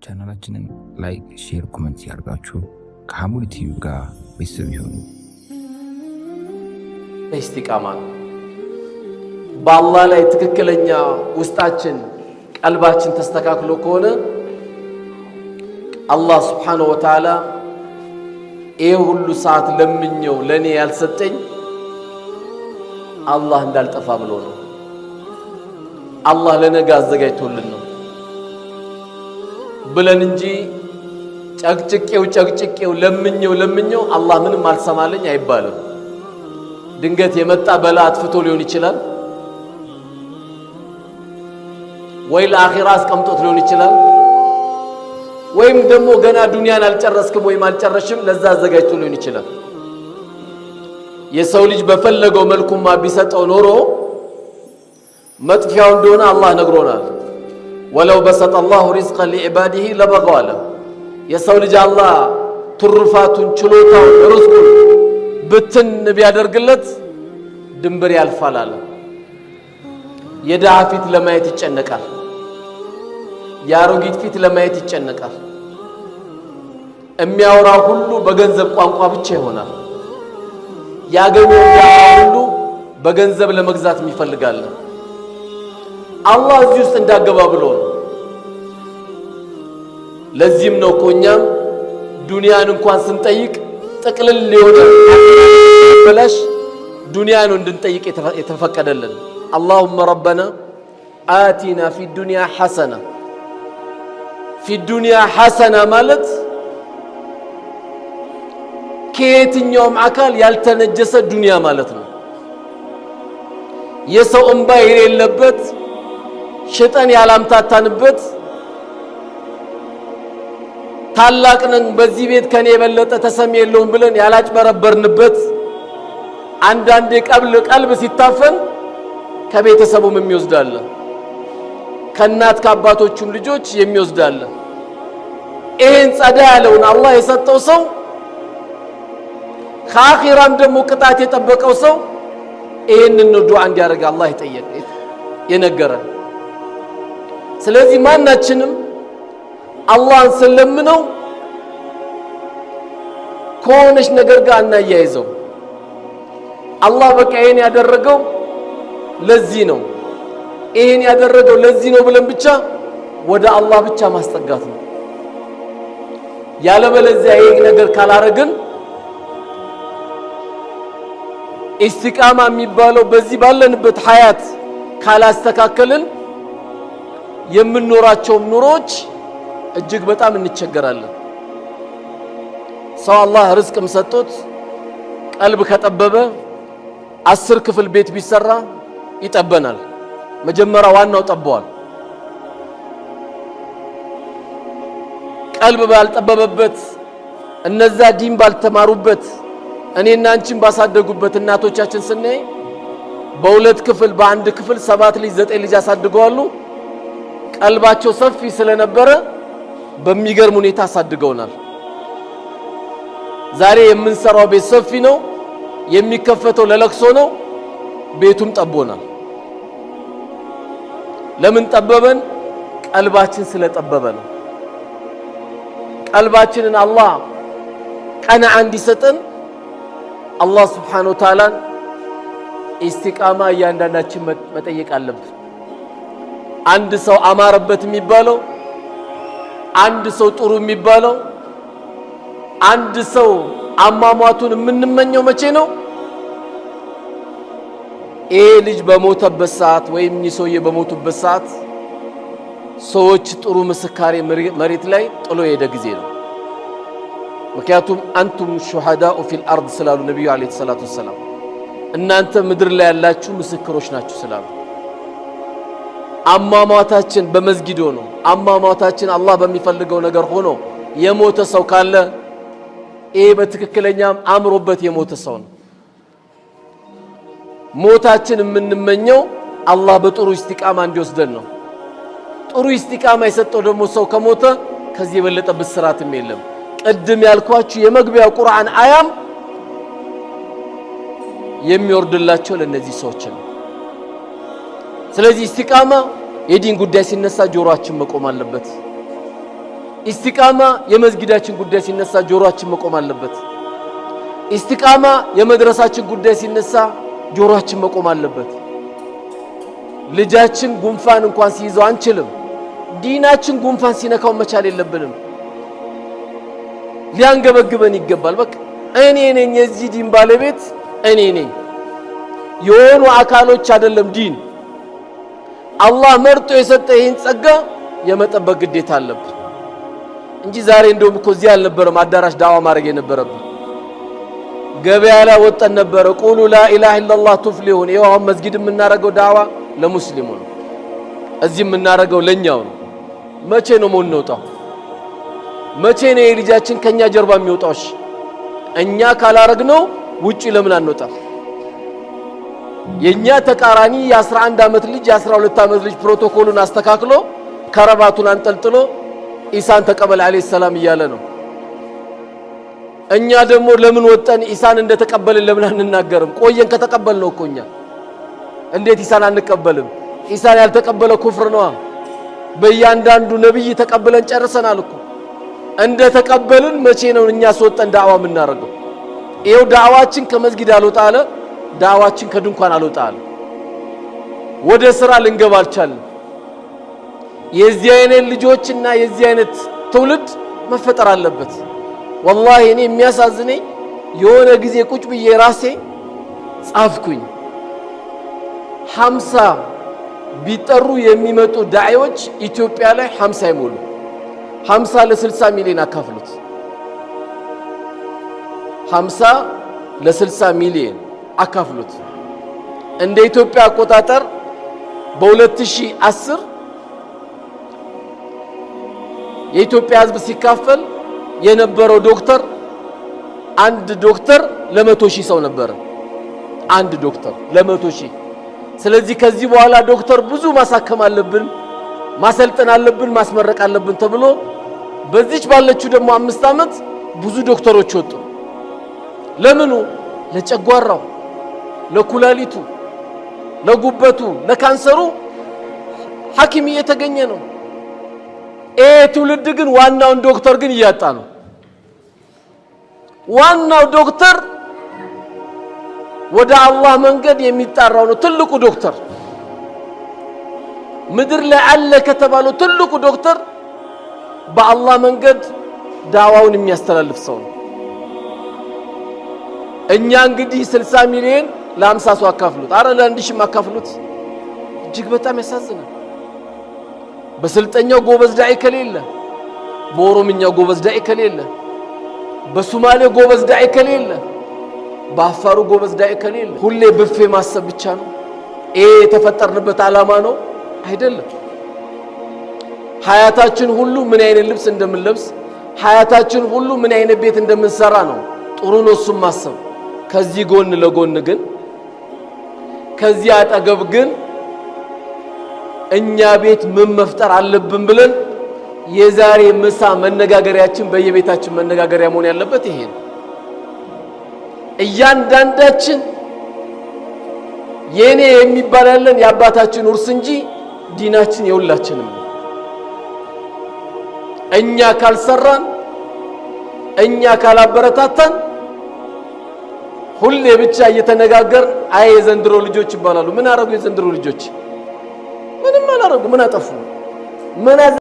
ቻናላችንን like፣ share፣ comment ያርጋችሁ ከሐሙድ ቲዩብ ጋር ቤተሰብ ይሁኑ። ኢስቲቃማ ነው። በአላህ ላይ ትክክለኛ ውስጣችን ቀልባችን ተስተካክሎ ከሆነ አላህ ስብሓነሁ ወተዓላ ይህ ሁሉ ሰዓት ለምኘው ለእኔ ያልሰጠኝ አላህ እንዳልጠፋ ብሎ ነው። አላህ ለነገ አዘጋጅቶልን ነው ብለን እንጂ ጨቅጭቄው ጨቅጭቄው ለምኘው ለምኘው አላህ ምንም አልሰማለኝ አይባልም። ድንገት የመጣ በላ አጥፍቶ ሊሆን ይችላል፣ ወይ ለአኺራ አስቀምጦት ሊሆን ይችላል፣ ወይም ደግሞ ገና ዱንያን አልጨረስክም ወይም አልጨረሽም ለዛ አዘጋጅቶ ሊሆን ይችላል። የሰው ልጅ በፈለገው መልኩማ ቢሰጠው ኖሮ መጥፊያው እንደሆነ አላህ ነግሮናል። ولو بسط الله الرزق لعباده لبغوا አለ። የሰው ልጅ አላህ ትሩፋቱን፣ ችሎታውን፣ ርዝቁን ብትን ቢያደርግለት ድንበር ያልፋል አለ። የድሃ ፊት ለማየት ይጨነቃል። የአሮጊት ፊት ለማየት ይጨነቃል። የሚያወራው ሁሉ በገንዘብ ቋንቋ ብቻ ይሆናል። ያገኘው ድሃ ሁሉ በገንዘብ ለመግዛት የሚፈልጋል። አላህ እዚህ ውስጥ እንዳገባ ብሎ ነው። ለዚህም ነው እኮ እኛም ዱንያን እንኳን ስንጠይቅ ጥቅልል የሆነ በላሽ ዱንያ ነው እንድንጠይቅ የተፈቀደልን። اللهم ربنا آتنا في الدنيا حسنة። في الدنيا حسنة ማለት ከየትኛውም አካል ያልተነጀሰ ዱንያ ማለት ነው። የሰው እምባ የሌለበት፣ ሽጠን ያላምታታንበት፣ ታላቅ ነን በዚህ ቤት ከኔ የበለጠ ተሰሚ የለውም ብለን ያላጭበረበርንበት፣ አንዳንዴ ቀልብ ሲታፈን ከቤተሰቡም የሚወስዳለ፣ ከእናት ከአባቶቹም ልጆች የሚወስዳለ። ይሄን ጸዳ ያለውን አላህ የሰጠው ሰው፣ ከአኺራም ደግሞ ቅጣት የጠበቀው ሰው ይሄንን ነው ዱዓ እንዲያደርግ አላህ የጠየቀ የነገረን። ስለዚህ ማናችንም አላህን ስንለምነው ከሆነች ነገር ጋር አናያይዘው። አላህ በቃ ይሄን ያደረገው ለዚህ ነው፣ ይሄን ያደረገው ለዚህ ነው ብለን ብቻ ወደ አላህ ብቻ ማስጠጋት ነው። ያለበለዚያ ይሄን ነገር ካላረግን ኢስቲቃማ የሚባለው በዚህ ባለንበት ሀያት ካላስተካከልን የምንኖራቸውም ኑሮዎች እጅግ በጣም እንቸገራለን። ሰው አላህ ርዝቅም ሰጥቶት ቀልብ ከጠበበ 10 ክፍል ቤት ቢሰራ ይጠበናል። መጀመሪያ ዋናው ጠበዋል። ቀልብ ባልጠበበበት፣ እነዛ ዲን ባልተማሩበት፣ እኔና አንቺን ባሳደጉበት እናቶቻችን ስናይ በሁለት ክፍል በአንድ ክፍል 7 ልጅ 9 ልጅ አሳድገዋሉ። ቀልባቸው ሰፊ ስለነበረ በሚገርም ሁኔታ አሳድገውናል። ዛሬ የምንሰራው ቤት ሰፊ ነው፣ የሚከፈተው ለለቅሶ ነው። ቤቱም ጠቦናል። ለምን ጠበበን? ቀልባችን ስለጠበበ ነው። ቀልባችንን አላህ ቀናዓ እንዲሰጠን አላህ ስብሓነሁ ወተዓላን ኢስቲቃማ እያንዳንዳችን መጠየቅ አለብን። አንድ ሰው አማረበት የሚባለው፣ አንድ ሰው ጥሩ የሚባለው፣ አንድ ሰው አሟሟቱን የምንመኘው መቼ ነው? ይሄ ልጅ በሞተበት ሰዓት ወይም እኚህ ሰውዬ በሞቱበት ሰዓት ሰዎች ጥሩ ምስካሬ መሬት ላይ ጥሎ የሄደ ጊዜ ነው። ምክንያቱም أنتم شهداء في الأرض ስላሉ ነቢዩ عليه الصلاة والسلام፣ እናንተ ምድር ላይ ያላችሁ ምስክሮች ናችሁ ስላሉ፣ አሟሟታችን በመስጊድ ሆኖ፣ አሟሟታችን አላህ በሚፈልገው ነገር ሆኖ የሞተ ሰው ካለ ይሄ በትክክለኛም አምሮበት የሞተ ሰው ነው። ሞታችን የምንመኘው አላህ በጥሩ ኢስቲቃማ እንዲወስደን ነው። ጥሩ ኢስቲቃማ የሰጠው ደግሞ ሰው ከሞተ ከዚህ የበለጠ ብስራትም የለም። ቅድም ያልኳችሁ የመግቢያው ቁርአን አያም የሚወርድላቸው ለእነዚህ ሰዎች ነው። ስለዚህ ኢስቲቃማ የዲን ጉዳይ ሲነሳ ጆሮአችን መቆም አለበት። ኢስቲቃማ የመስጊዳችን ጉዳይ ሲነሳ ጆሮአችን መቆም አለበት። ኢስቲቃማ የመድረሳችን ጉዳይ ሲነሳ ጆሮአችን መቆም አለበት። ልጃችን ጉንፋን እንኳን ሲይዘው አንችልም። ዲናችን ጉንፋን ሲነካው መቻል የለብንም። ሊያንገበግበን ይገባል። በቃ እኔ ነኝ የዚህ ዲን ባለቤት እኔ ነኝ። የሆኑ አካሎች አይደለም ዲን አላህ መርጦ የሰጠ ይህን ጸጋ የመጠበቅ ግዴታ አለብን እንጂ ዛሬ እንደውም እኮ እዚህ አልነበረም አዳራሽ ዳዋ ማድረግ የነበረብን። ገበያ ላይ ወጠን ነበረ። قولوا لا إله إلا الله تفلحون። ይኸው አሁን መስጊድ የምናደርገው ዳዋ ለሙስሊሙ ነው። እዚህ የምናደርገው ለኛው ነው። መቼ ነው የምንወጣው? መቼ ነው የልጃችን ከኛ ጀርባ የሚወጣው? እኛ ካላረግነው ውጪ ለምን አንወጣም? የኛ ተቃራኒ የ11 ዓመት ልጅ የ12 ዓመት ልጅ ፕሮቶኮሉን አስተካክሎ ከረባቱን አንጠልጥሎ ኢሳን ተቀበል عليه السلام እያለ ነው። እኛ ደግሞ ለምን ወጠን ኢሳን እንደተቀበልን ለምን አንናገርም? ቆየን ከተቀበልነው እኮ እኛ እንዴት ኢሳን አንቀበልም? ኢሳን ያልተቀበለ ኩፍር ነዋ። በእያንዳንዱ ነብይ ተቀብለን ጨርሰናል እኮ። እንደ ተቀበልን መቼ ነው እኛ ስወጠን ዳዕዋ የምናደርገው? ይኸው ዳዕዋችን ከመስጊድ አልወጣ አለ። ዳዕዋችን ከድንኳን አልወጣ አለ። ወደ ስራ ልንገባ አልቻልንም። የዚህ አይነት ልጆችና የዚህ አይነት ትውልድ መፈጠር አለበት። ወላሂ እኔ የሚያሳዝነኝ የሆነ ጊዜ ቁጭ ብዬ ራሴ ጻፍኩኝ። 50 ቢጠሩ የሚመጡ ዳዒዎች ኢትዮጵያ ላይ 50 አይሞሉ። 50 ለ60 ሚሊዮን አካፍሉት። 50 ለ60 ሚሊዮን አካፍሉት። እንደ ኢትዮጵያ አቆጣጠር በ2010 የኢትዮጵያ ሕዝብ ሲካፈል የነበረው ዶክተር አንድ ዶክተር ለ100,000 ሰው ነበረ። አንድ ዶክተር ለ100,000። ስለዚህ ከዚህ በኋላ ዶክተር ብዙ ማሳከም አለብን፣ ማሰልጠን አለብን፣ ማስመረቅ አለብን ተብሎ በዚች ባለችው ደግሞ 5 ዓመት ብዙ ዶክተሮች ወጡ። ለምኑ? ለጨጓራው፣ ለኩላሊቱ፣ ለጉበቱ፣ ለካንሰሩ ሐኪም እየተገኘ ነው። ይሄ ትውልድ ግን ዋናውን ዶክተር ግን እያጣ ነው። ዋናው ዶክተር ወደ አላህ መንገድ የሚጣራው ነው። ትልቁ ዶክተር ምድር ላይ አለ ከተባለው ትልቁ ዶክተር በአላህ መንገድ ዳዋውን የሚያስተላልፍ ሰው ነው። እኛ እንግዲህ 60 ሚሊዮን ለ50 ሰው አካፍሉት፣ አረ ለ1,000 አካፍሉት። እጅግ በጣም ያሳዝናል። በስልጠኛው ጎበዝ ዳዒ ከሌለ፣ በኦሮምኛው ጎበዝ ዳዒ ከሌለ፣ በሶማሌው ጎበዝ ዳዒ ከሌለ፣ በአፋሩ ጎበዝ ዳዒ ከሌለ፣ ሁሌ ብፌ ማሰብ ብቻ ነው። ይሄ የተፈጠርንበት ዓላማ ነው አይደለም። ሀያታችን ሁሉ ምን አይነት ልብስ እንደምንለብስ፣ ሀያታችን ሁሉ ምን አይነት ቤት እንደምንሰራ ነው። ጥሩ ነው እሱም ማሰብ። ከዚህ ጎን ለጎን ግን ከዚህ አጠገብ ግን እኛ ቤት ምን መፍጠር አለብን ብለን የዛሬ ምሳ መነጋገሪያችን በየቤታችን መነጋገሪያ መሆን ያለበት ይሄ ነው። እያንዳንዳችን የኔ የሚባል ያለን የአባታችን ውርስ እንጂ ዲናችን የሁላችንም ነው። እኛ ካልሰራን፣ እኛ ካላበረታታን ሁሌ ብቻ እየተነጋገር አይ የዘንድሮ ልጆች ይባላሉ። ምን አረጉ የዘንድሮ ልጆች? ምንም አላረጉ። ምን አጠፉ? ምን